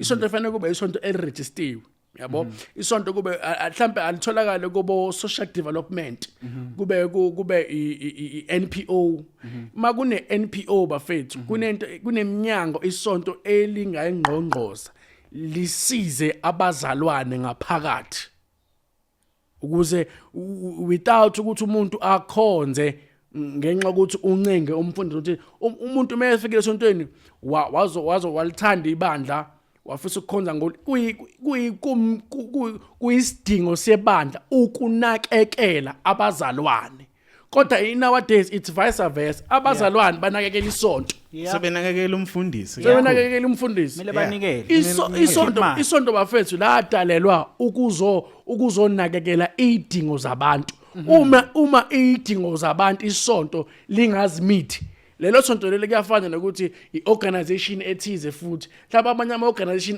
Isonto fanele kube isonto elirejistiwe, yabo. Isonto kube mhlambe alitholakale kubo social development, kube i-NPO. Makune NPO, bafethu, kunento, kuneminyango isonto elingayingqongqoza lisize abazalwane ngaphakathi ukuze without ukuthi umuntu akhonze ngenxa ukuthi uncenge umfundisi, ukuthi umuntu uma efikile esontweni wazo wazo walithanda ibandla, wafisa ukukhonza ngo kuyisidingo sebandla ukunakekela abazalwane. Kodwa in nowadays it's vice versa, abazalwane banakekela isonto. Sebenakekela umfundisi. Sebenakekela umfundisi. Kumele banikele. Isonto Imali. Isonto, bafethu, ladalelwa ukuzonakekela idingo zabantu. Uma idingo zabantu isonto lingazimithi, lelo sonto lelo kuyafana nokuthi i-organization ethize, futhi mhlawumbe amanye ama-organization.